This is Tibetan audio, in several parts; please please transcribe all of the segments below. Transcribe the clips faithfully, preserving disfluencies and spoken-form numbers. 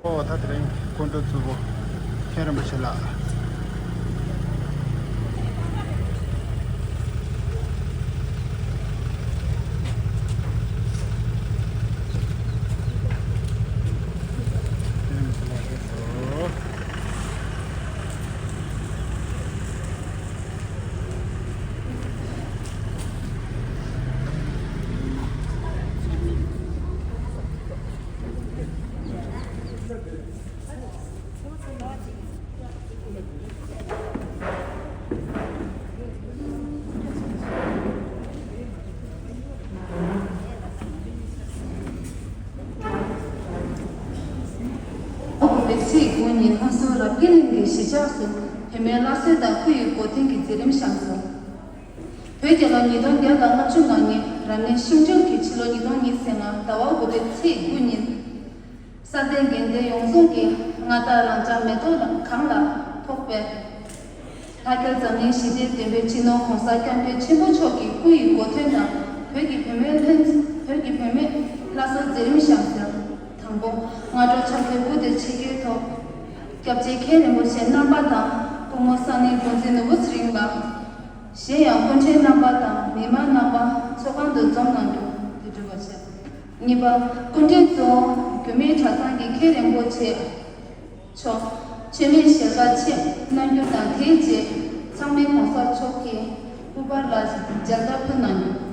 ཨོ་ད་དེ་རིང་སྐུ་མགྲོན་གཙོ་བོ་མཁན་རིན་པོ་ཆེ་ལགས། ཚེས་དགུ་ཉིན་ལྷ་ས་རབ་རྒྱས་གླིང་གི་གཞིས་ཆགས་སུ་བོད་མིའི་བླ་སྲོལ་དང་སྐུ་ཡི་གོ་སྟོན་གྱི་མཛད་རིམ་བཞག་སོང་། བོད་རྒྱལ་ལོ་ཉིས་སྟོང་བརྒྱ་དང་ལྔ་བཅུ་ང་གཉིས་རབ་གནས་ཤིང་བྱོན་གྱི་ཕྱི་ལོ་ཉིས་སྟོང་ཉི་ཤུ་རྩ་ལྔ་ཟླ་བ་དགུ་པའི་ཚེས་དགུ་ཉིན། ས་གནས་དགེ་ལྡན་ཡོངས་རྫོགས་ཀྱི་མངའ་བདག་རང་འཇགས་མེ་ཏོག་གང་ལ་ཕོག་པའི་ལྷ་སྐལ་འཛམ་གླིང་ཞི་བདེའི་བདེན་པའི་སྤྱི་ནོར་༸གོང་ས་༸སྐྱབས་མགོན་ཆེན་པོ་མཆོག་གི་སྐུ་ཡི་གོ་སྟོན་དང་། བོད་ཀྱི་བུད་མེད་ལྷན། བོད་ཀྱི་བུད་མེད་ལྷ་སའི་མཛད་རིམ་བཞག་ཟིན། དང་པོ། སྔ་དྲོ་ཕྱག་འཚལ་སྐུ་དེ་ཆེ་བརྒྱུད་ཐོག་སྐྱབས་རྗེ་མཁན་རིན་པོ་ཆེ་རྣམ་པ་དང་སྐུ་ངོ་ས་གནས་འགོ་འཛིན་ནོར་བུ་ཚེ་རིང་ལགས། གཞན་ཡང་སྐུ་མགྲོན་རྣམ་པ་དང་མི་མང་རྣམ་པ་ཚོགས་ཁང་དུ་འཛོམས་གནང་རྒྱུ་དེ་གྲུབ་པར་བྱས། གཉིས་པ། སྐུ་མགྲོན་གཙོ་བོ་རྒྱུད་སྨད་གྲྭ་ཚང་གི་མཁན་རིན་པོ་ཆེ་མཆོག་མཆོད་མེ་ཞལ་གར་ཆེད་གནང་རྒྱུ་དང་། དེའི་རྗེས་ཚང་མས་༸གོང་ས་མཆོག་གི་སྐུ་པར་ལ་མཇལ་དར་ཕུལ་གནང་རྒྱུ།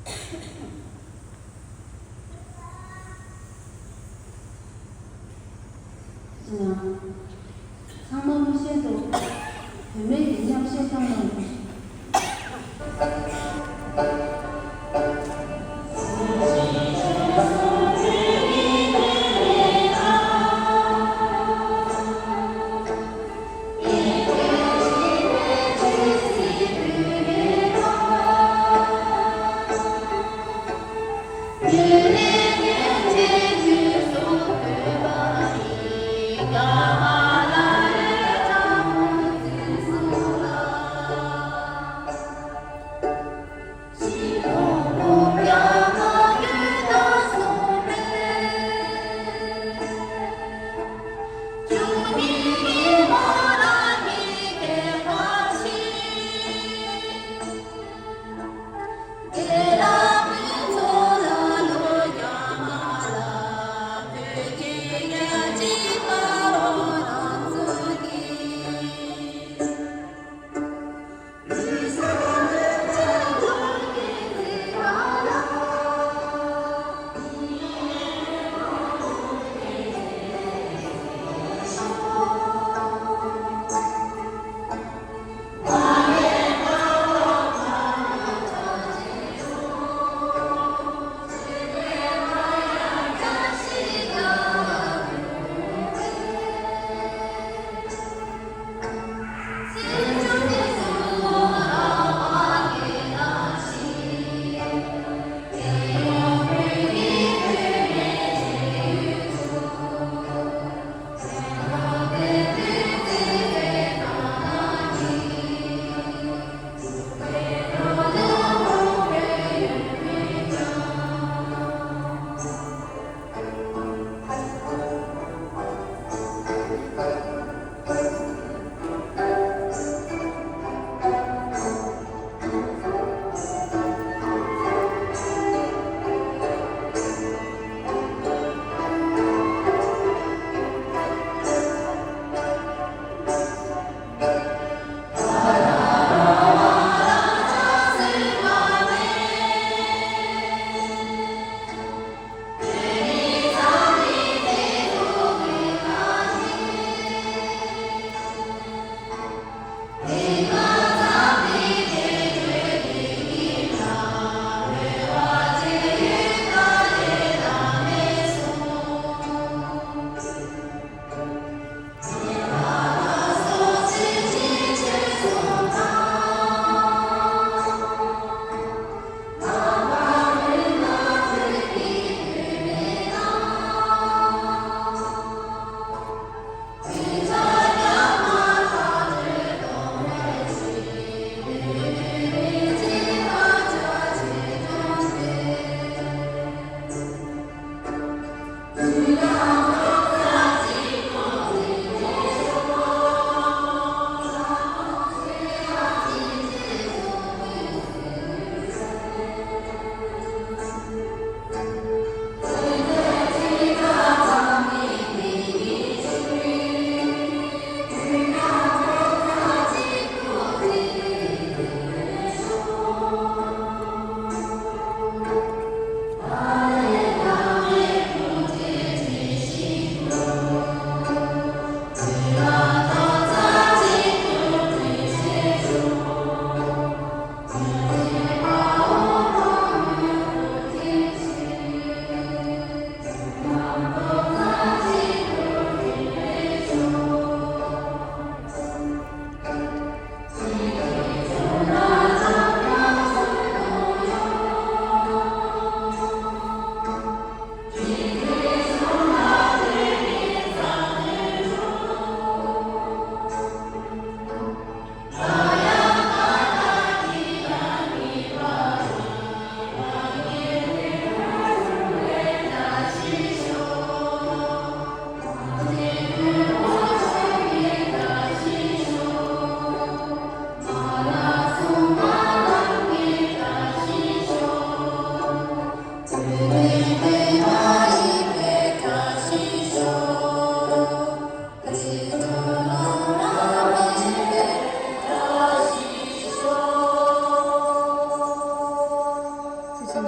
ཚང་མ་མི་ཤེས་འདུག་བུད་མེད་ཀྱི་མཉམ་བཤད་གཏོང་གནང་། ཨ།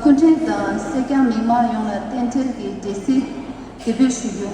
སྐུ་མགྲོན་དང་སེར་སྐྱ་མི་མང་ཡོངས་ལ་རྟེན་འབྲེལ་གྱི་འབྲེལ་གཟིགས་དེ་འབུལ་ཞུ་རྒྱུ།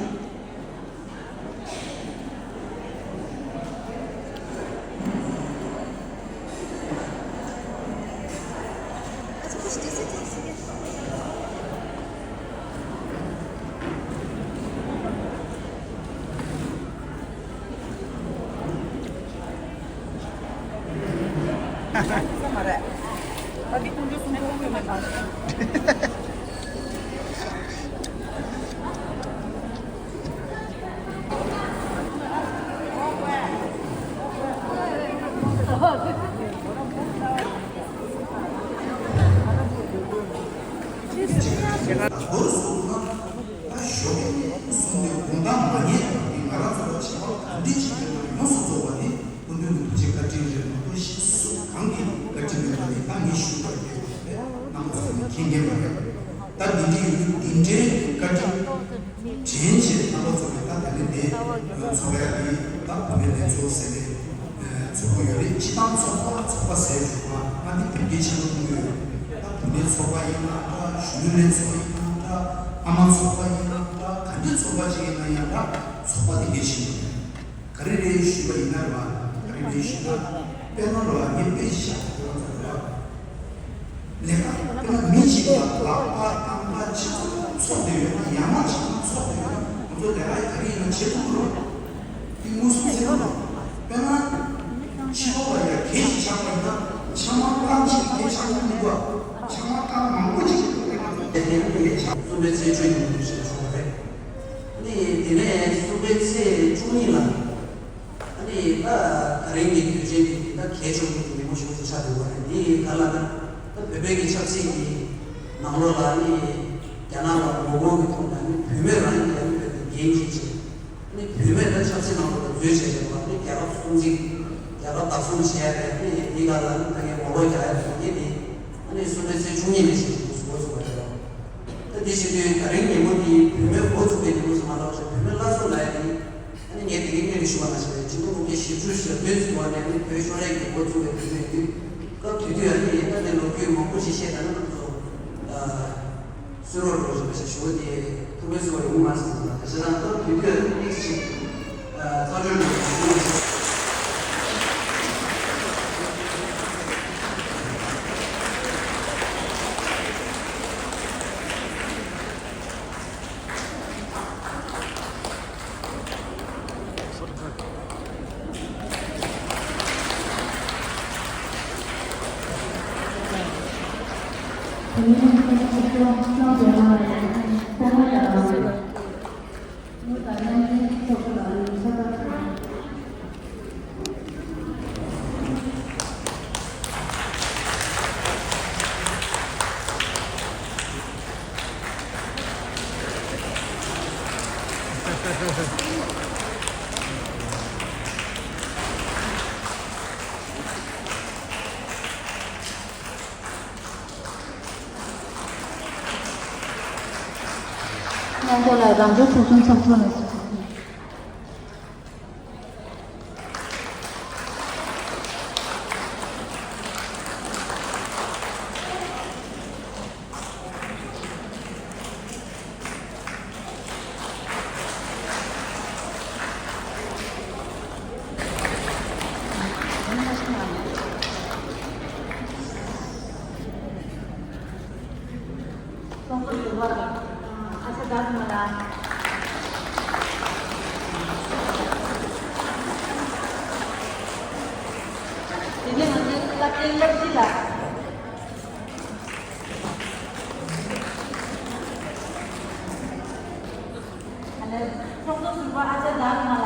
ད་ཞོགས་ཀས་གསུངས་ཏེ་དགོངས་དག་མ་ཉན་པ་ནི་ང་རང་ཚོ་ལ་བྱ་བ་ག་འདྲ་ཞིག་ཡོད་ན་ཡོངས་སུ་རྫོགས་པ་ནི་སྐུ་མདུན་གྱི་ཐུགས་རྗེ་བཀའ་དྲིན་རེད་མ་གཏོགས་གཞན་སུ་གང་གི་བཀའ་དྲིན་མེད་པ་ནི་ད་ངས་ཞུས་པ་ཡོད་པ་རེད། རྣམ་པ་ཚོ་ནི་མཁྱེན་མཁྱེན་པ་རེད། ད་འདི་འདྲའི་ཡོད་དུས་འདི་འདྲའི་བཀའ་དྲིན་དྲན་བྱས་རྣམ་པ་ཚོ་ནི་ད་ད་ནི་འདི་ཚོགས་པ་འདི་ད་བུད་མེད་ལྷན་ཚོགས་ཟེར་ཏེ། ཚོགས་པ་ཡོད་རེད། སྤྱི་བཏང་ཚོགས་པ་ཚོགས་པ་ཟེར་བཞུགས་པ་ང་འདི་དོན་གྱི་ཆེན་པོ་མཐོང་གི་ཡོད། ད་བུད་མེད་ཚོགས་པ་ཡིན་ན་འདྲ། གཞོན་ནུ་ལྷན་ཚོགས་ཡིན་ན་འདྲ། ཨ་མ་ཚོགས་པ་ཡིན་ན་འདྲ། ག་འདྲའི་ཚོགས་པ་ཅིག་ཡིན་ན་ཡང་འདྲ། ཚོགས་པ་དེ་གལ་ཆེན་པོ་རེད། ག་རེ་རེད་ཞུས་པ་ཡིན་ན་རེད་བ། ག་རེ་རེད་ཞུས་ན། དཔེར་ན་རེད་བ། ངས་དཔེ་ཞིག་བཞག་པ་རེད་བ། ལས་ཀ་དཔེར་ན་མི་གཅིག་ལ་ལག་པ་རྐང་པ་ཆ་ཚང་ཚོགས་བསྡད་ཡོད་ན། ཡ་མ་གཅིག་ཚང་ཚོགས་བསྡད་ཡོད་ན་ང་ཚོ་ལས་ཀ་ག་རེ་ཡིན་ན་བྱེད་ཐུབ་ཀྱི་རེད། དེ་མངོན་སུམ་ཚོར་རེད། དཔེར་ན་ཕྱི་ལོགས་ལ་ཡ་གད་ཅིག་བཞག་པ་ཡིན་ན་ཆང་མ་རྐང་གཅིག་གིས་གད་ཆག་ཐུབ་མི་འདུག་ཨ། ཆང་མ་རྐང་མང་པོ་ཅིག་གིས་ཐུབ་ཀྱི་རེད། ང་ཚོ་དེ་ནས་གད་ཆག་གསུམ་པའི་ཚེས་བཅུ་གཉིས་ཉིན་ཞེས་བྱུང་བ་རེད། ཨ་ནི་དེ་ནས་གསུམ་པའི་ཚེས་བཅུ་གཉིས་ལ། ཨ་ནི་ད་ད་རིང་གི་དུས་ཆེན་འདི་ད་གལ་ཆེན་པོ་གི་ཉིན་མོ་ཞིག་ཏུ་ཆགས་ཡོད་པ་རེད། འདི་ག་ལ་ན་ད་བོད་པའི་གི་ཆབ་སྲིད་ཀྱི་ནང་ལོགས་ལ་ནི་རྒྱ་ནག་ལ་ངོ་རྒོལ་གྱི་ཐོག་ནས་ནི་བུད་མེད་རང་ཉིད་ཀྱང་བོད་ཀྱི་འགན་འཁྱེར་བྱས། ནི་བུད་མེད་ད་ཆབ་སྲིད་ནང་ལོགས་ལ་འཛུལ་བྱས་ཡོད་པ། ནི་རྒྱལ་ཁབ་སྲུང་བརྩི་རྒྱལ་ཁབ་བདག་སྲུང་བྱེད་ཡ་རེད། ནི་འདི་ག་ལ་ནི་ད་ངས་ངོ་ལོག་རྒྱག་ཡ་རེད། ངས་འདི་ཨ་ནི་གསུམ་པའི་ཚེས་བཅུ་གཉིས་ནས་བྱས་ཏེ་འགོ་ཚུགས་པ་རེད། ད་འདི་བྱེད་དུས་ད་རིང་ཉིན་མོ་འདི་བུད་མེད་འགོ་ཚུགས་པའི་ཉིན་མོ་ཟེར་མ་ལབ་བྱས་བུད་མེད་སླར་གསོ་ལབ་ཡ་འདི། ཨ་ནི་ངས་དེ་རིང་སྔོན་ནས་ཞུ་བ་ནང་བཞིན་རེད། ཆིག་སྟོང་དགུ་བརྒྱ་བཞི་བཅུ་ཞེ་བདུན་ཙམ་བར་ནས་ཨ་ནི་བོད་ཤོར་ཡས་ཀྱི་འགོ་བཙུགས་པའི་དུས་ཚོད་ཡིན་དུས། སྐབས་དེ་དུས་ཨ་ནི་ད་ལྟའི་ལོ་རྒྱུས་མང་པོ་ཞིག་བཤད་ད་ནི་ང་ཚོ་གསོལ་རོགས་འགྲོ་བཞིན་པ་ཞིག་ཞུ་བ་དེ་ཐུགས་ཕན་གསོས་པ་ཡོང་མ་སོང་ལ། དེ་བྱས་ཙང་སྐབས་དེ་དུས་ཨ་ནི་ཏིག་ཙམ་ཞིག་ཚར་གྲོལ་འགྲོ་བཞིན་པ་ཞིག་སྙན་ཐོ་ལ་རང་སྐྱོང་ཚོགས་ཆུང་ཚོགས་གཙོ་ལ་གསོལ་ཞུ། ཚོགས་གཙོ་ཟུར་པ་ཨ་ཅག་དར་ལགས། དེ་ནས་ང་ཚོའི་བླ་བརྟན་བློ་གྲོས་ལགས། ཚོགས་གཙོ་ཟུར་པ་ཨ་ཅག་དར་ལགས།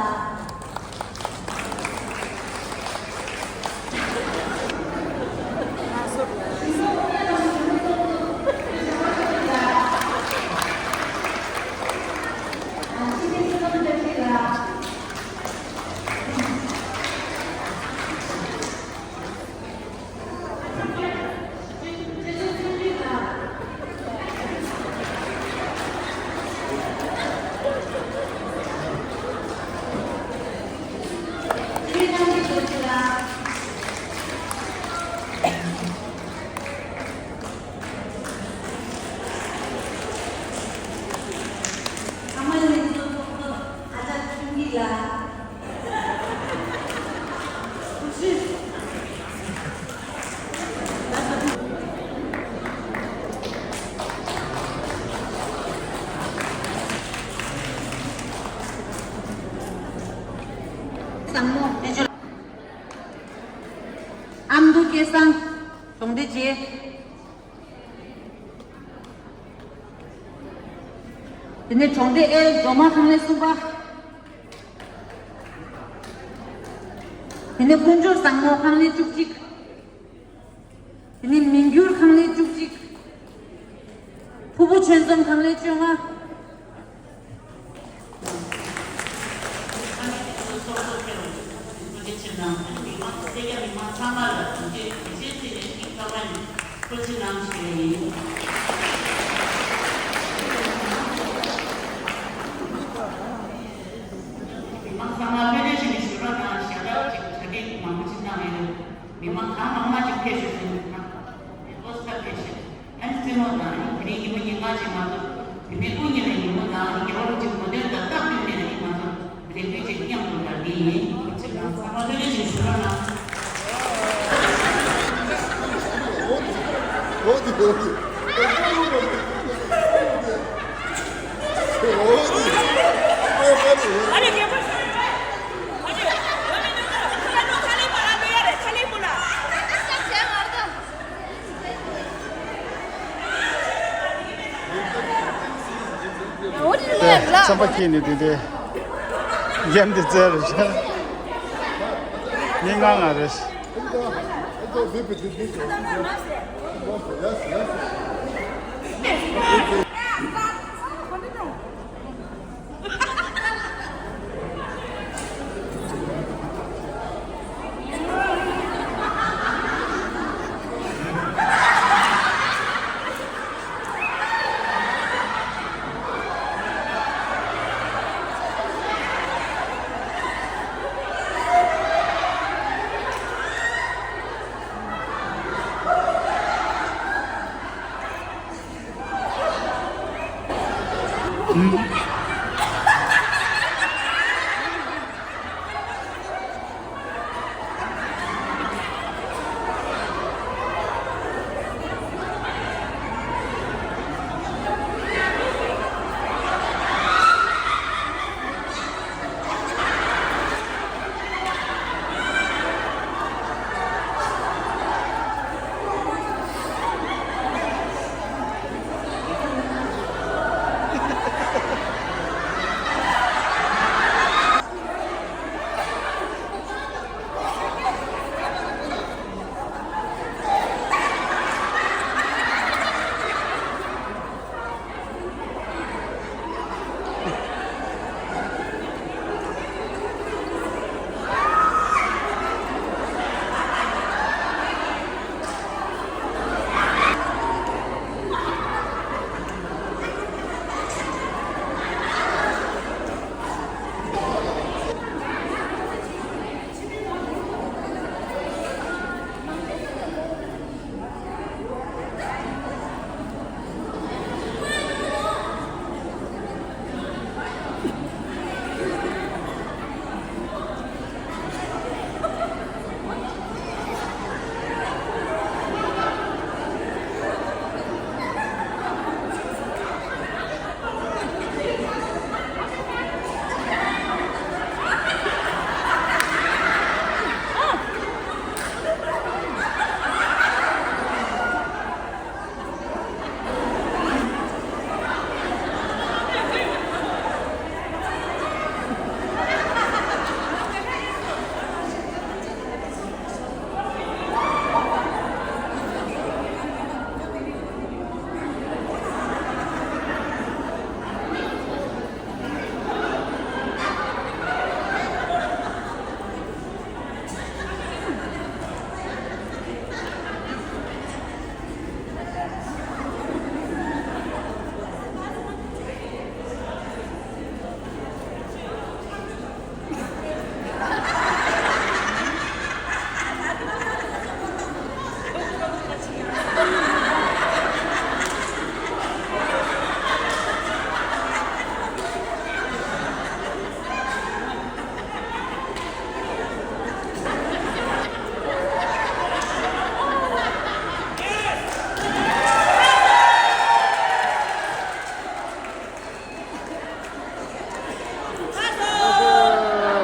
འདུ་སྐལ་བཟང་གྲོང་སྡེ་བརྒྱད། དེ་ནས་གྲོང་སྡེ་ཨེལ་རྫོང་དམངས་ཁང་ལས་གསུམ་པ། དེ་ནས་དཀོན་མཆོག་བཟང་མོ་ཁང་ལས་བཅུ་གཅིག། དེ་ནས་མི་འགྱུར་ཁང་ལས་བཅུ་གཅིག། ཕུར་བུ་ཆོས་འཛོམས་ཁང་ལས་བཅོ་ལྔ། མི་མང་གང་མང་མང་ཅིག་ཕེབས་ཤིག་གསུངས་འདུག་ན། ཨ་ནི་རྩེད་མོ་དང་ཨ་ནི་དེ་རིང་ཉིན་མོ་ཉིན་ལྔ་ཅིག་མ་གཏོགས་བུད་མེད་དབུ་བརྙེས་པའི་ཉིན་མོ་དང་ཨ་ནི་རྒྱལ་བ་རིན་པོ་ཆེའི་དགོངས་དོན་དང་སྟབས་བསྟུན་ནས་ཨ་ནི་ང་ཚོ་རེ་འདུན་ཅིག་མཉམ་དུ་ལ་འདི་ཡིན། ཚང་མ་ལྷོད་ལྷོད་ཅིག་བཞུགས་རོགས་གནང་། ཚན་པ་ཁྱེད་ནི་དེ་འདྲའི་འགན་འདི་བཙལ་རེད་ཤག་ངས་ང་ང་རེད།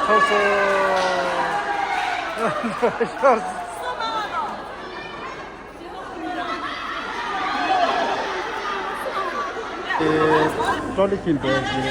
ཐོབ་སོང་། ཤོར་སོང་། ཀྲོ་ལི་ཤིན་ཏོ་ཞིག་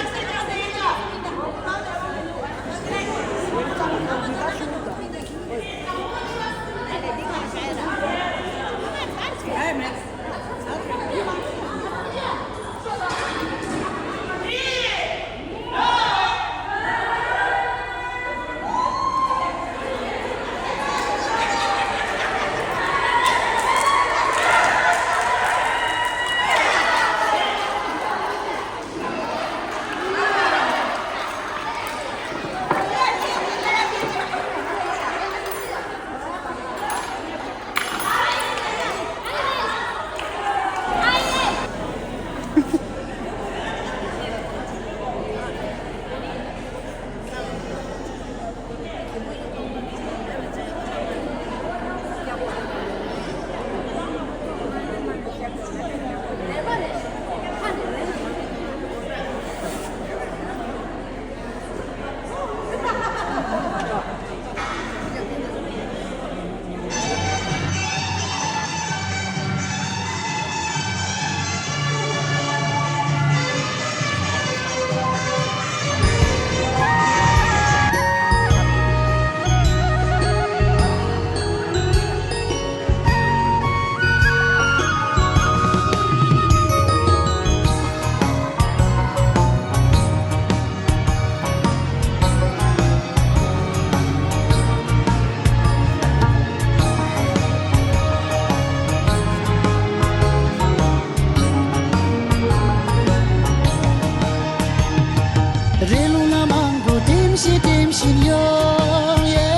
རི་ལུང་ན་མང་པོ་ལྡེམ་བཞིན་ལྡེམ་བཞིན་ཡོང་ཡེ།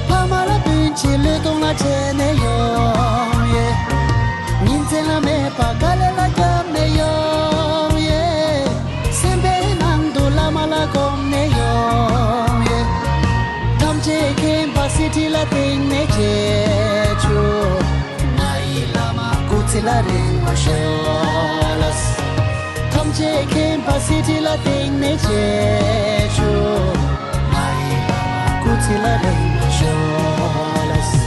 ཕ་མ་ལ་སྤུན་མཆེད་བློས་གཏོང་ལ་བྱས་ནས་ཡོང་ཡེ། ཉིན་མཚན་ལ་མེད་པ་དཀའ་ལས་ལ་བརྒྱབ་ནས་ཡོང་ཡེ། སེམས་པའི་ནང་དུ་བླ་མ་ལ་སྒོམ་ནས་ཡོང་ཡེ། ཐམས་ཅད་མཁྱེན་པ་གསེར་ཁྲི་ལ་བརྟེན་ནས་མཇལ་བྱུང་། ང་ཡི་བླ་མ་སྐུ་ཚེ་ལ་རིང་བ་ཤོག་ལགས། ཐམས་ཅད་མཁྱེན་པ་གསེར་ཁྲི་ལ་བརྟེན་ནས་མཇལ་བྱུང་། ང་ཡི་བླ་མ་སྐུ་ཚེ་ལ་རིང་བ་ཤོག་ལགས།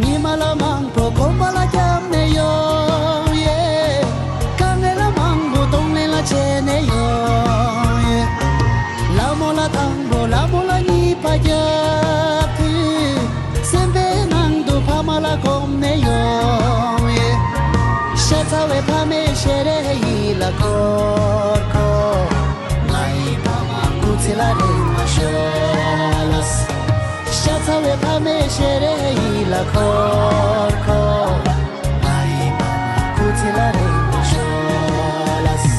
ཉི་མ་ལ་མང་པོ་གོམ་པ་ལ་བརྒྱབ་ནས་ཡོང་ཡེ། དཀའ་ངལ་ལ་མང་པོ་གདོང་ལེན་ལ་བྱས་ནས་ཡོང་ཡེ། ལ་མོ་ལ་དང་པོ་ལ་མོ་ལ་གཉིས་པ་རྒྱབ་དུས། སེམས་པའི་ནང་དུ་ཕ་མ་ལ་སྒོམ་ནས་ཡོང་ཡེ། ཤ་ཚ་བའི་ཕ་མའི་ཞལ་རས་ཡིད་ལ་འཁོར་འཁོར། ང་ཡི་ཕ་མ་སྐུ་ཚེ་ལ་རིང་བ་ཤོག་ལགས། ཤ་ཚ་བའི་ཕ་མའི་ཞལ་རས་ཡིད་ལ་འཁོར་འཁོར། ང་ཡི་ཕ་མ་སྐུ་ཚེ་ལ་རིང་བ་ཤོག་ལགས།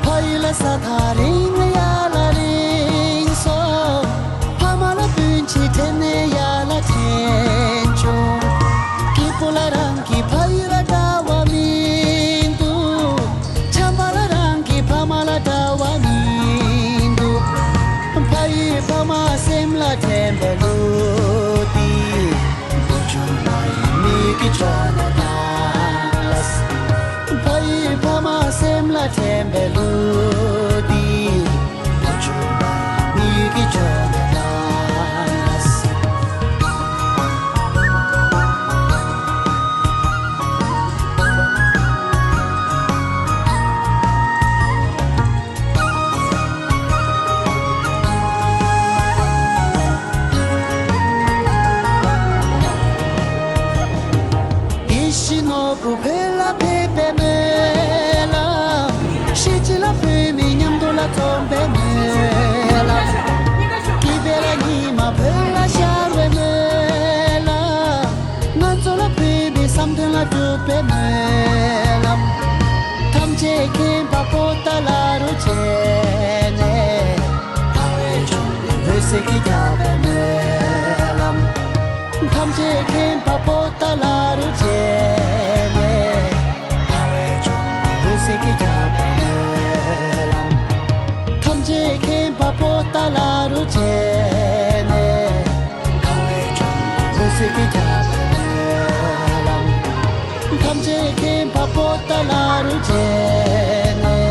ཕ་ཡུལ་ལ་ས་ཐག་རིང་ཡར་ལ་རིང་སོང་། ཕ་མ་ལ་སྤུན་མཆེད་དྲན་ནས་ཡར་ལ་དྲན་བྱུང་། སྐྱིད་པོ་ལ་རང་གི་ཕ་ཡུལ་ལ་འདྲ་བ་མི་འདུག། བྱམས་པ་ལ་རང་གི་ཕ་མ་ལ་འདྲ་བ་མི་འདུག། ཕ་ཡུལ་ཕ་མ་སེམས་ལ་དྲན་པའི་གླུ་འདི། བུ་ཆུང་ང་ཡི་མིག་གི་ཕྱོགས་ན་ལྟ། ཕ་ཡུལ་ཕ་མ་སེམས་ལ་དྲན་པའི་གླུ་འདི། བུ་ཆུང་ང་ཡི་མིག་གི་ཕྱོགས་ན་ལྟ། ཡིད་བཞིན་ནོར་བུ་བོད་ལ་ཕེབས་པའི་སྨོན་ལམ། ཤེས་བྱ་ལ་བོད་མི་མཉམ་དུ་ལ་འཛོམས་པའི་སྨོན་ལམ། སྐྱིད་པའི་ལ་ཉི་མ་བོད་ལ་ཤར་བའི་སྨོན་ལམ། ང་ཚོ་ལ་བོད་མི་བསམ་དོན་ལ་འགྲུབ་པའི་སྨོན་ལམ། ཐམས་ཅད་མཁྱེན་པ་པོ་ཏཱ་ལ་རུ་བྱས་ནས། ཕ་བའི་ཕྱོགས་ནས་འོད་ཟེར་གྱིས་ཁྱབ་པའི་སྨོན་ལམ། ཐམས་ པོ་ཏཱ་ལ་རུ་བྱས་ནས། ཐམས་ཅད་མཁྱེན་པ་པོ་ཏཱ་ལ་རུ་བྱས་ནས།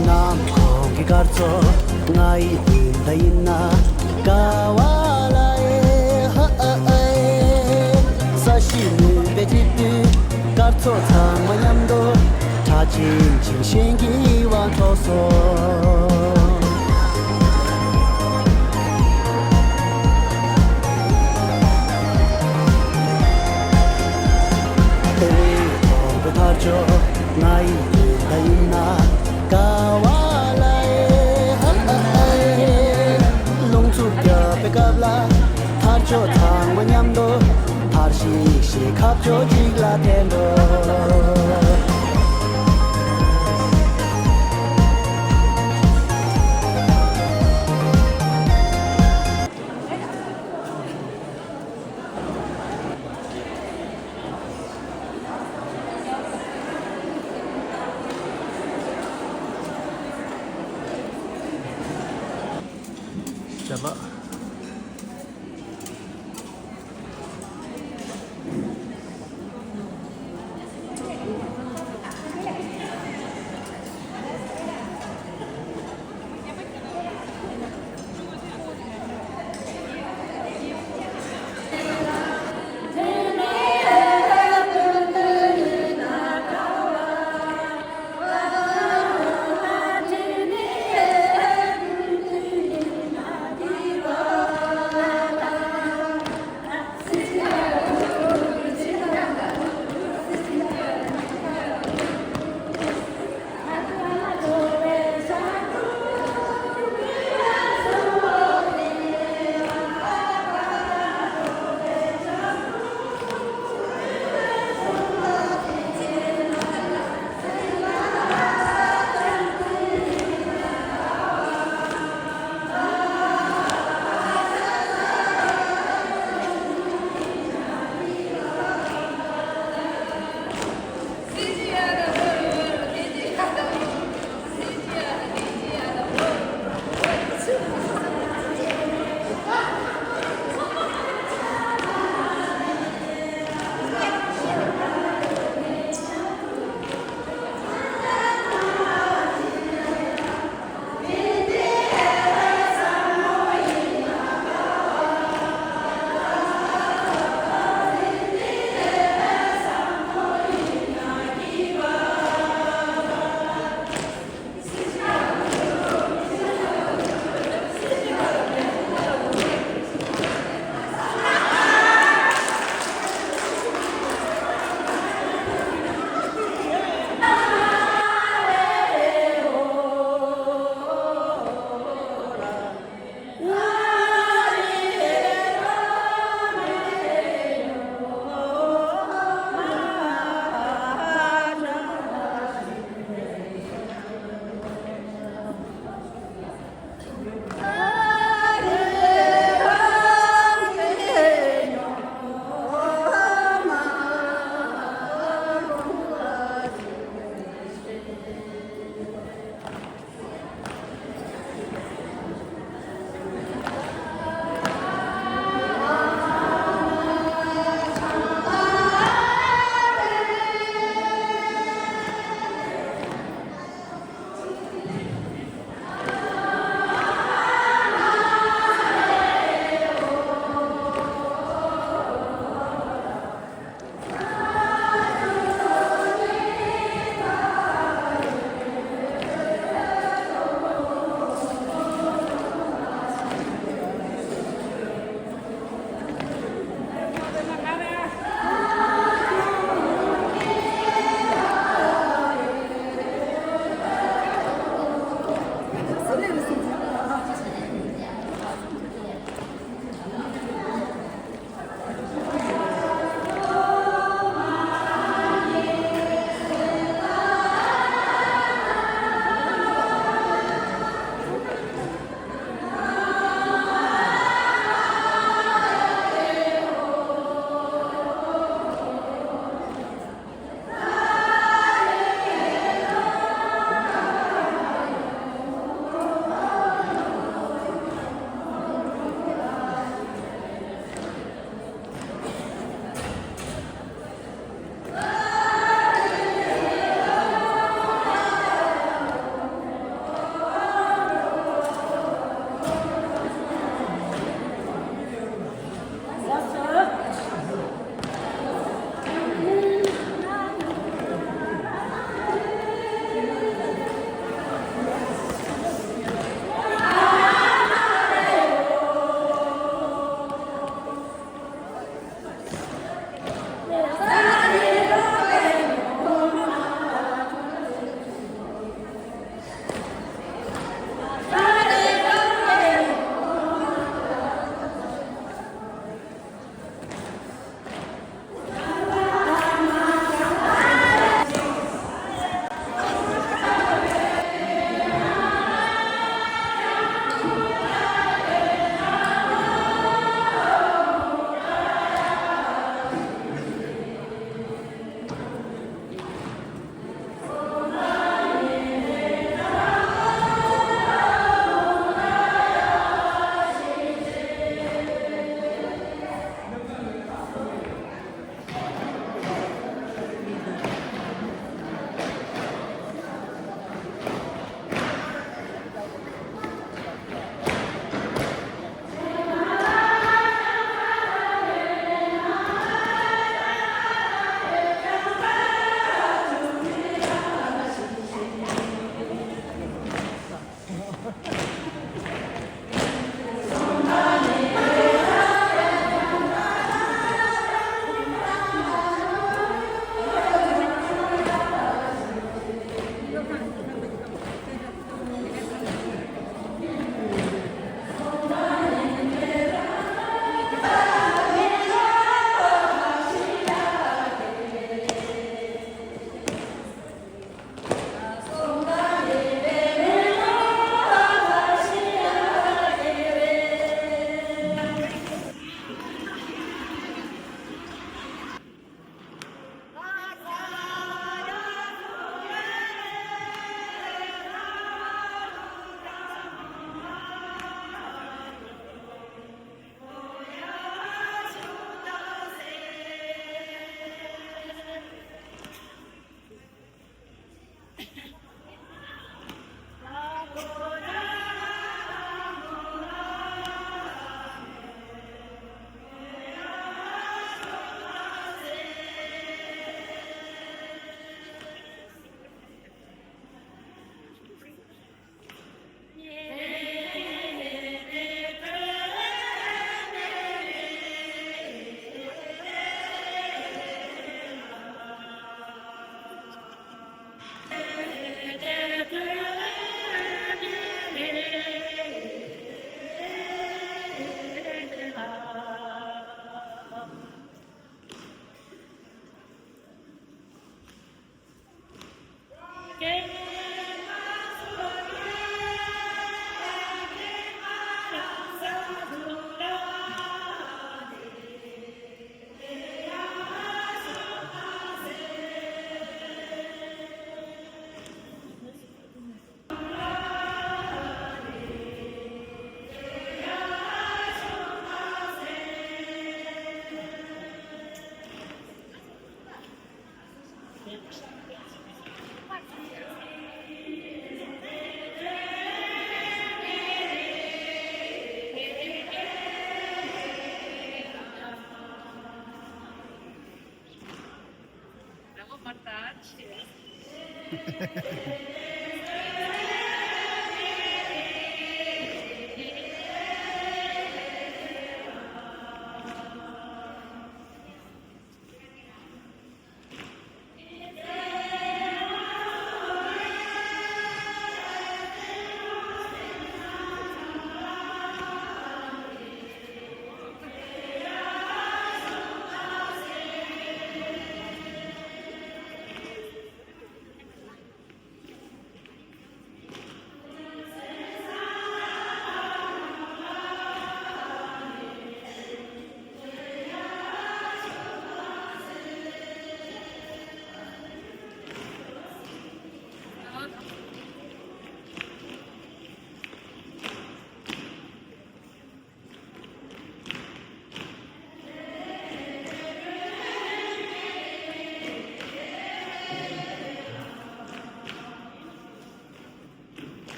ནམ་གུང་གི་སྐར་ཚོགས་ང་ཡི་དུས་ད་ཡིན་ན། ཀ་བ་ལ་ཨེ་ཧ་ཨ་ཨེ། ས་གཞི་མུན་པའི་འཁྲིས་སྟོད། སྐར་ཚོགས་ཚང་མ་མཉམ་དུ། གྲགས་ཅན་ཅིག་གཞན་གྱི་དབང་འཕྲོག་སོང་། ཨེ་དང་པོ་ཕར་ཕྱོགས་ང་ཡི་ཡུལ་ལ་ཡིན་ན། ཀ་བ་ལ་ཨེ་ཧ་ཨ་ཨེ། རླུང་འཚུབ་རྒྱག་པའི་སྐབས་ལ། ཕར་ཕྱོགས་ཚང་མ་མཉམ་དུ། ཕར་ཞིག་ཞིག་ཁ་ཕྱོགས་གཅིག་ལ་འཐེན་འགྲོ། ཞལ་ལག